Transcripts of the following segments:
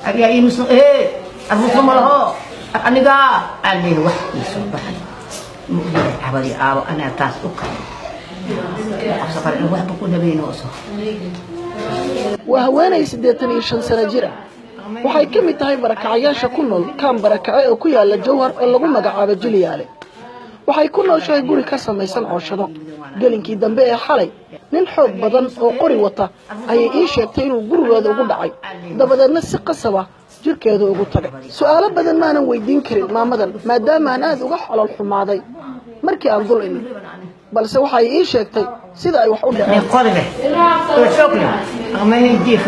Adigaa ii muslim ee muslim malaho aniga aan leeyahay wax ii soo baxay mu'mina cabadi aabo anaa taas u kale qabso kale in waxba ku dhabayno soo. Waa haweenay 85 sano jir ah. Waxay ka mid tahay barakacayaasha ku nool kaam barakace oo ku yaala Jowhar oo lagu magacaabo Jiliyaale. Waxay ku nooshahay guri ka samaysan cooshado. Gelinkii dambe ee xalay, nin xoog badan oo qori wata ayay ii sheegtay inuu gurigooda ugu dhacay, dabadeedna si qasab ah jirkeeda ugu tagay. Su'aalo badan maanan weydiin karin maamadan, maadaama aan aada uga xolol xumaaday markii aan dul imid, balse waxay ii sheegtay sida ay wax u dhaceen. Nin qori leh oo xoog leh ama jiif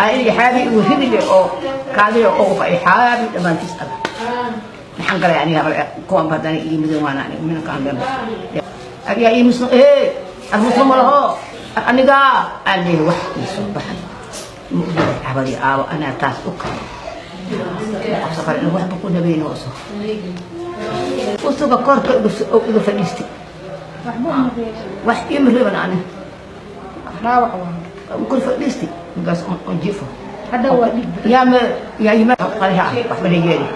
ay xaabi uu hidi oo kaadiyo oo ay xaabi dhammaantiis qaba. Maxaan galay aniga kuwan badan ii midoo waana aniga minkaan dambe adigaa ii muslim ee muslim malaho aniga aan leeyahay wax ii soo baxay mu'mina cabadi aabo anaa taas u kale qabso kale in waxba ku dhabayno soo usuga korka uga fadhiistay wax iima reeban ani kor fadhiistay markaas on jiifo yaa ma yaa ima qaliha waxba la yeeli.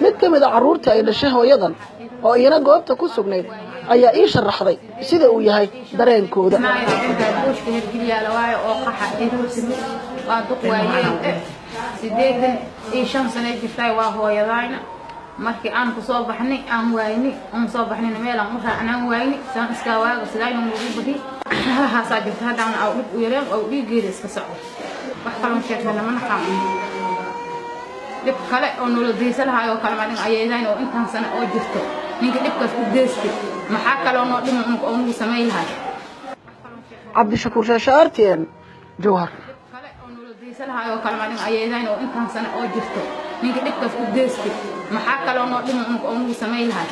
Mid ka mid a carruurtii ay dhashay hooyadan oo iyana goobta ku sugnayd ayaa ii sharaxday sida uu yahay dareenkooda. Buushka Hergelyaala waayo oo qaxa timid waa duq waayeel eh 85 sano jirtay, waa hooyadayna. Markii aan ku soo baxnay aan waayni aan soo baxnayna meel aan u raacnaan waayni saan iskaa waaga sidayna ugu bari halahaasaa jirta. Haddaan aw dhib u yareen oo dhiiggeeda iska socdo, wax kaloon sheegna lama naqaan. Dhib kale oo nolol geysa lahaay oo kale madin ayeedayn oo intaan sano oo jirto ninka dhibkaas u geystay, maxaa kaloo noo dhima unug oo nagu samayn lahay? Cabdishakuur Shaashe, RTN, Jowhar. Kale oo nolol geysa lahaay oo kale madin ayeedayn oo intaan sano oo jirto ninka dhibkaas u geystay, maxaa kaloo noo dhima unug oo nagu samayn lahay?